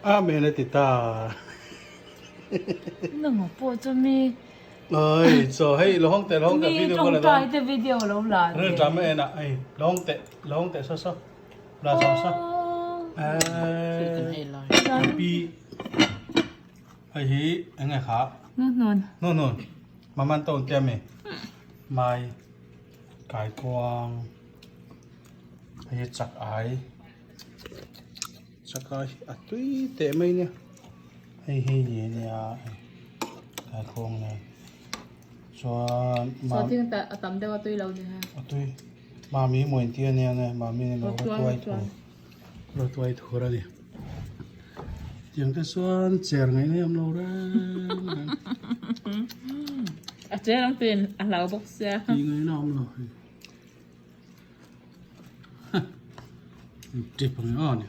Amen a ti ta. Nang pawh chu mi Oi chaw hei lo hawng teh lo hawng teh video ko la dawn. Mi tawngtai te video lo la te. Ril tlam en ah hei lo hawng teh lo hawng teh saw saw la saw saw. Eee pi hei hi eng nge kha? Nuhnun. Nuhnun maman tawn tia mi mai kaikuang hei hi chak ai. Chakai hi a tui teh mai nia hei hi ni ania kaikhawng nen chuan Saw thing a tam deuh a tui lo ni ha a tui mami muan tia nia nge mami nen lo tuai thur lo tuai thur a ni tiang te chuan cher ngaih ngaih awm lo reng reng a cher ang tuin a hlau bawk sia tih ngaihna awm lo hei tip ang aw ni.